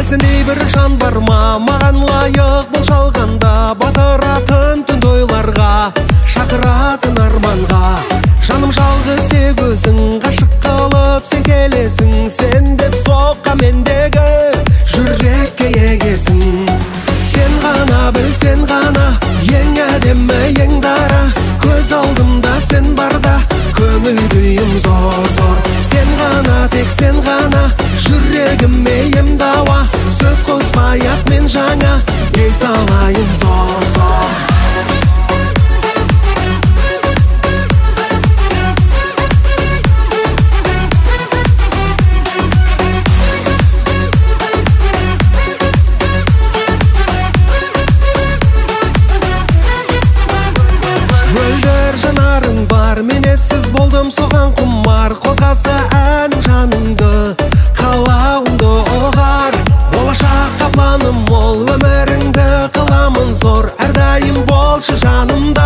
Сендей бір жан бар ма, маған лайық бұл жалғанда, батыратын түнді ойларға, шақыратын арманға. Жаным жалғыз тек өзің, ғашық қылып сен келесің, сен деп соққан мендегі жүрекке егесің. Сен ғана біл, сен ғана, ең әдемі, ең дара, көз алдымда сен барда, көңіл күйім зор зор. Сен ғана, тек сен ғана, жүрегіме ем дауа, сөз қоспай ақ мен жаңа дей салайын зор зор. Мөлдір жанарың бар, мен ессіз болдым соған құмар, қозғаса әнім жаныңды, қалауыңды ұғар. Болашаққа планым мол, өміріңді қыламын зор, әрдайым болшы жанымда.